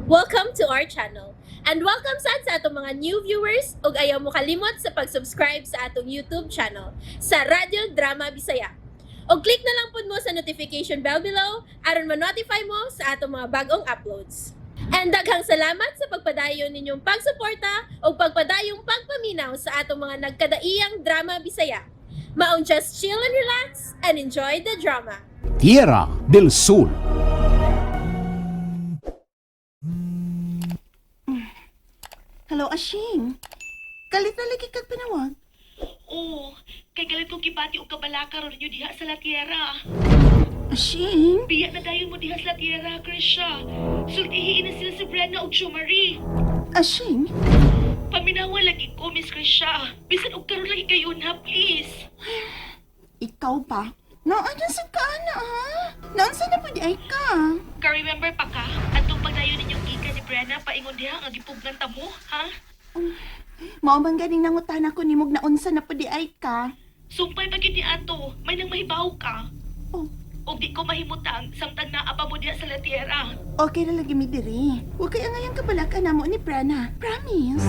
Welcome to our channel. And welcome sad sa atong mga new viewers ug ayaw mo kalimot sa pag-subscribe sa atong YouTube channel sa Radyo Drama Bisaya. Og click na lang pud mo sa notification bell below aron ma-notify mo sa atong mga bagong uploads. And daghang salamat sa pagpadayon ninyong pagsuporta ug pagpadayong pagpaminaw sa atong mga nagkadaiyang drama Bisaya. Maong just chill and relax and enjoy the drama. Tierra del Sol. Hello, Ashing. Kalit na lagi kag panawag. Oo, kay galit kong gibati og kabalaka ron ninyo diha sa La Tierra. Ashing? Biya na dayon mo diha sa La Tierra, Krisha. Sultihiin na sila si Brenna og Marie. Ashing? Paminawa lagi ko, Miss Krisha. Bisan og karon lagi kayo na, please. Ikaw pa? Naan sa ka na, ha? Naunsa na pwede ay ka? Ka-remember pa ka, atong pagdayon ninyong gikan ni Brenna paingon diha nga gipugnan ta mo, ha? Mao man ganing nangutana ko nimog naunsa na pwede ay ka. Sumpay pa gyud ni ato, may nang mahibaw ka. Oh. Og di ko mahimutang samtang naa pa mo diha sa La Tierra. Okay na lagi mi diri. Huwag kaya ngayang kabalaka namo ni Prana. Promise.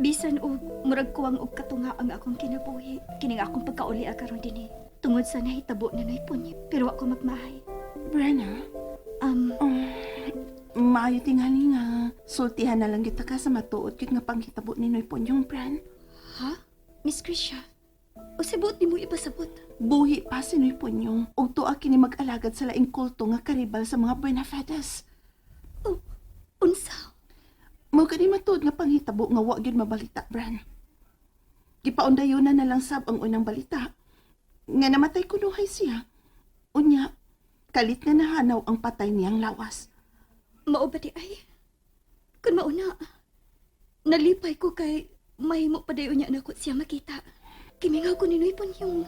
Bisan og murag kuwang og katunga ang akong kinabuhi, kining akong pagkauli karon dinhi. Tungod sa nahitabo na Noy Ponyo, pero wa ko magmahay. Prana? Maayo tingali nga. Sultihan na lang kita ka sa matuod gyud nga panghitabo ni Noy Ponyong, Pran. Ha? Miss Krisha, usabot nimo ipasabot? Buhi pa si Noy Ponyong ug tuwa kini mag-alagad sa laing kulto nga karibal sa mga Buenafides. Oh, unsa? Mao kani matuod nga panghitabo nga wa gyud mabalita, Bran. Gipaundayunan na lang sab ang unang balita nga namatay kunuhay siya. Unya, kalit nga nahanaw ang patay niyang lawas. Mao ba di ay? Kun mauna, nalipay ko kay mahimo pa dayon niya nako siya makita. Kimingaw ko ni Noy Ponyong.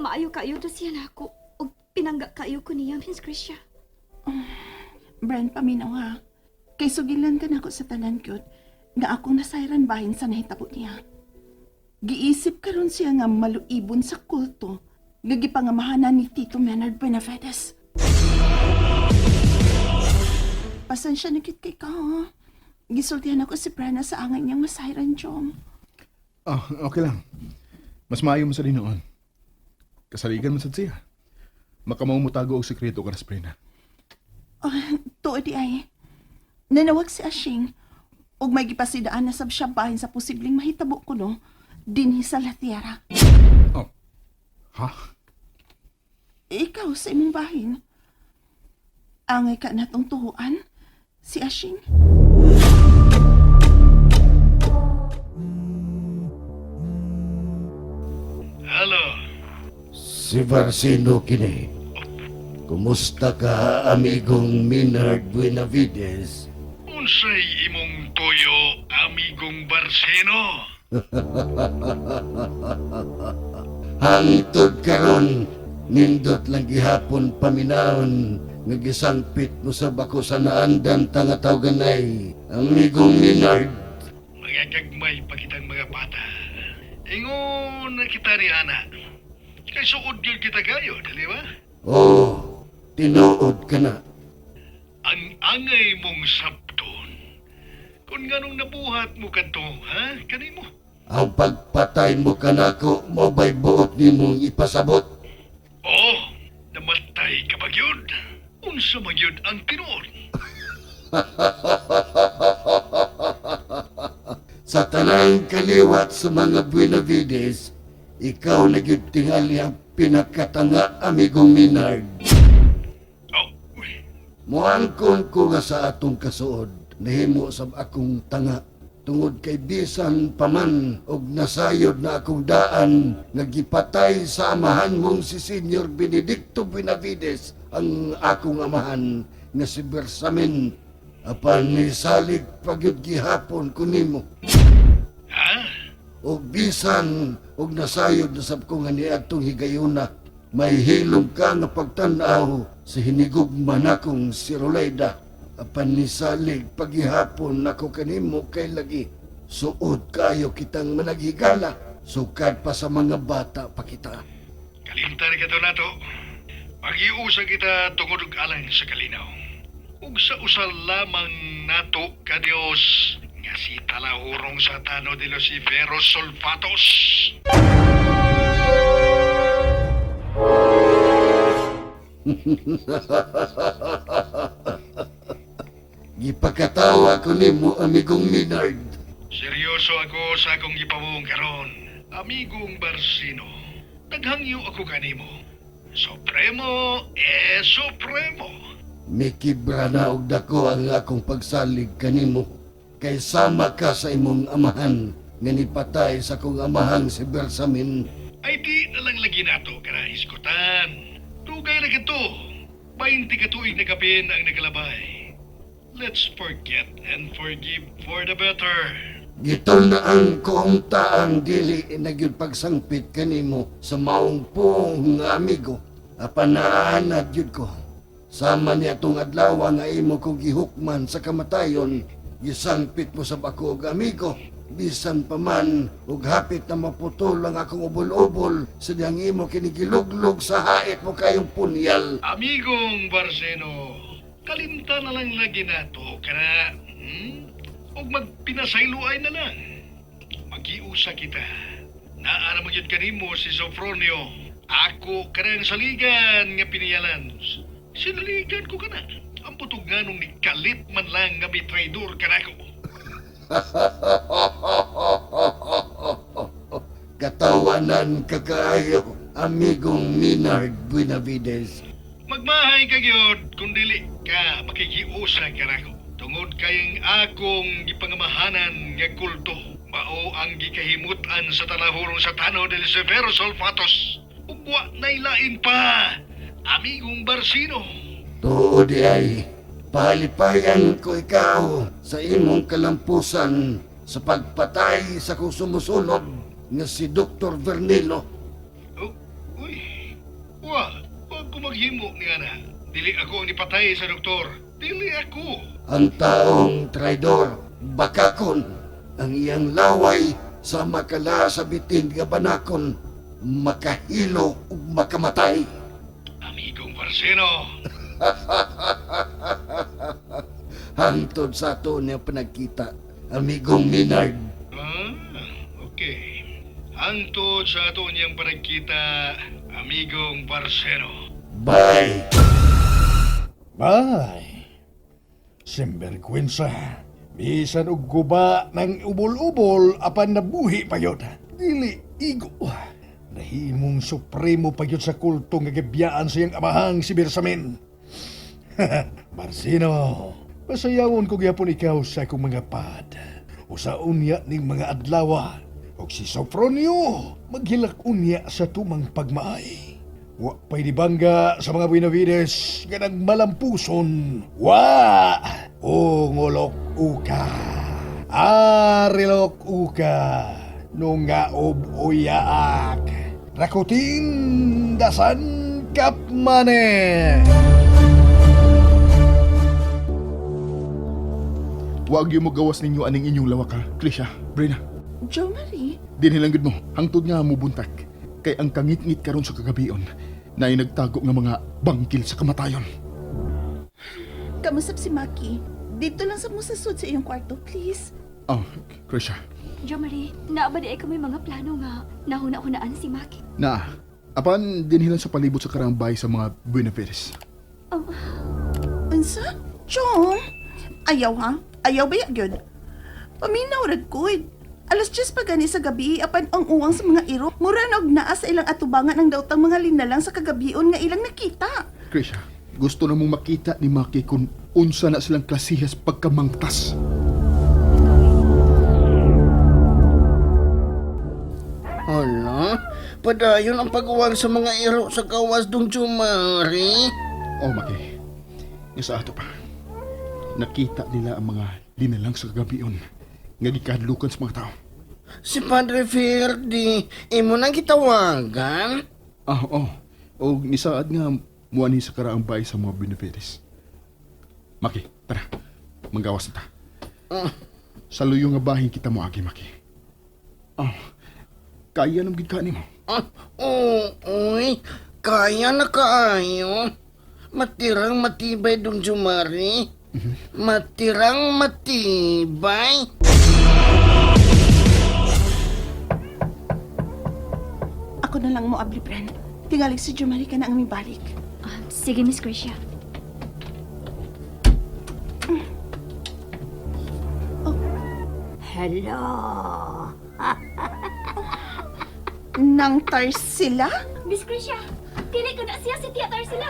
Maayo kayo to siya nako ug pinangga kayo ko niya, Miss Krisha. Bran, paminaw ha. Kay sugilan ka nako sa tanan gyud nga akong nasayran bahin sa nahitabo niya. Giisip karon siya nga maluibon sa kulto nga gipangamahanan ni Tito Menard Benavides. Pasensya na gid kay ka ha. Gisultihan ako si Prana sa angay niyang masayran, Jom. Ah, okay lang. Mas maayo mo sa noon. Kasaligan mo sa siya. Makamaw mo tago og sekreto ka Prina. Oh, tuod di ay. Nanawag si Ashing ug may gipasidaan na sab siya bahin sa posibleng mahitabo ko no dinhi sa La Tierra. Oh. Ha? Ikaw sa imong bahin. Angay ka na tong tuhuan, si Ashing. Hello. Si Barcino kini. Kumusta ka, amigong Minard Buenavides? Unsay imong tuyo, amigong Barseno? Hangtod karon, nindot lang gihapon paminahon nga gisangpit mo sa bako sa naandan tanga ganay, amigong Minard. Mga gagmay pa kitang mga bata. Ingon na kita ni Ana. Kay suod gyud kita kayo, dili ba? Oh, tinuod ka na. Ang angay mong sabton. Kung nganong nabuhat mo kadto, ha? Kanimo? Ang pagpatay mo kanako mo ba'y buot nimong ipasabot? Oh, namatay ka ba gyud? Unsa man gyud ang tinuod? Sa tanang kaliwat sa mga Buenavides, ikaw na gyud tingali ang pinakatanga, amigong Minard. Oh, uy. Muangkon ko nga sa atong kasuod, nahimo sab akong tanga tungod kay bisan paman og nasayod na akong daan nga gipatay sa amahan mong si Senyor Benedicto Benavides ang akong amahan nga si Bersamin apan nisalig pagyud gihapon ko nimo. Ha? Og bisan og nasayod na sab ko nga niadtong higayuna, may hilom ka nga pagtan-aw sa hinigugma nakong si Rolayda apan nisalig paghihapon nako kanimo kay lagi suod kayo kitang managhigala sukad pa sa mga bata pa kita. Kalimtan ka to nato. Mag-iusa kita tungod og alang sa kalinaw. Ug sa usa lamang nato ka Dios nga si talahurong Satano de Luciferos Solfatos. Gipakatawa ko nimo, amigong Minard. Seryoso ako sa akong gipamuong karon, amigong Barsino. Naghangyo ako kanimo. Supremo e supremo. Mikibra na og dako ang akong pagsalig kanimo. Kay sama ka sa imong amahan nga nipatay sa akong amahang si Bersamin. Ay di na lang lagi nato kana hisgutan. Dugay na kadto. 20 ka tuig na kapin ang nagalabay. Let's forget and forgive for the better. Gitunaan ko ang taang dili na gyud pagsangpit kanimo sa maong puong nga amigo. Apan naanad gyud ko. Sama niya tong adlaw nga imo ko gihukman sa kamatayon, gisangpit mo sab ako og amigo. Bisan pa man og hapit na maputol ang akong ubol-ubol sa diyang imo kinigiluglog sa hait mo kayong punyal. Amigong Barseno, kalimta na lang lagi nato kana, Og magpinasayloay na lang. Magiusa kita. Naa na magyud kanimo si Sofronio. Ako kanang saligan nga piniyalan. Sinaligan ko kana. Ang putog nga nung nikalit man lang nga may traidor kanako. Katawanan ka kaayo, amigong Minard Buenavides. Magmahay ka gyud kung dili ka makikiusa kanako. Tungod kayang akong gipangamahanan nga kulto, mao ang gikahimutan sa talahurong sa Tano del Severo Solfatos. Ug wa nailain pa, amigong Barsino. Tuod di ay, pahalipayan ko ikaw sa imong kalampusan sa pagpatay sa kong sumusunod nga si Dr. Vernilo. Oh, uy, wa, wa ko maghimo ni ana. Dili ako ang nipatay sa doktor. Dili ako. Ang taong traidor, bakakon, ang iyang laway sa makala sa bitin nga banakon, makahilo ug makamatay. Amigong Barsino. Hangtod sa ato niya panagkita, amigong Minard. Ah, okay. Hangtod sa ato niyang panagkita, amigong Barseno. Bye! Bay, simbergwensa. Bisan og guba ng ubol-ubol apan nabuhi pa yun. Dili igo. Nahimong supremo pa yun sa kulto nga gibiyaan sa iyang amahang si Bersamin. Barsino, pasayawon ko gyapon ikaw sa akong mga pad. Usa unya ning mga adlawa. Og si Sofronio, maghilak unya sa tumang pagmaay. Wa pa'y dibangga sa mga Buenavides nga nagmalampuson. Wa! Ungolok uka. Arilok uka. Nungaob uyaak. Rakutin dasan kapmane. Wag yung magawas ninyo aning inyong lawak ha. Krisha, Brina, Jo Marie, dinhi lang gud mo. Hangtod nga mubuntak. Kay ang kangit-ngit karon sa kagabion na nagtago nga mga bangkil sa kamatayon. kamusap si Maki. Dito lang sa musasud sa iyong kwarto, please. Oh, Krisha. Jo Marie, naa ba di ay kami mga plano nga nahuna-hunaan si Maki? Na, apan dinhi lang sa palibot sa karambay sa mga Buenavides. Unsa? Chong! Ayaw ha? Ayaw ba gyud? Paminaw rag gud. Alas 10 pa gani sa gabi, apan ang uwang sa mga iro, mura na og naa sa ilang atubangan ang daotang mga linalang sa kagabion nga ilang nakita. Krisha, gusto na mong makita ni Maki kung unsa na silang klasihas pagkamangtas. Hala, padayon ang pag-uwang sa mga iro sa gawas dong Jumari. Oh, Maki. Nga sa ato pa. Nakita nila ang mga linalang sa kagabion nga gikadlukan sa mga tao. Si Padre Ferdi, imo nang gitawagan? Ah, oh. O nisaad nga muani sa karaang bay sa mga Benavides. Maki, tara. Manggawas na ta. Sa luyo nga bahin kita moagi, Maki. Ah, kaya nang gid ka nimo. Ah, oo, uy, kaya na kaayo. Matirang matibay dong Jumari. Matirang matibay. Ako na lang mo abli, Bren. Tingalig si Jumari ka na ang mibalik. Ah, sige, Miss Gracia. Hello. Nang Tarsila? Miss Gracia, dili ko na siya si Tia Tarsila.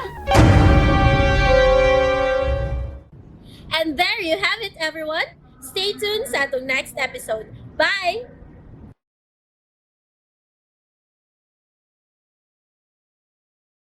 And there you have it, everyone. Stay tuned sa atong next episode. Bye!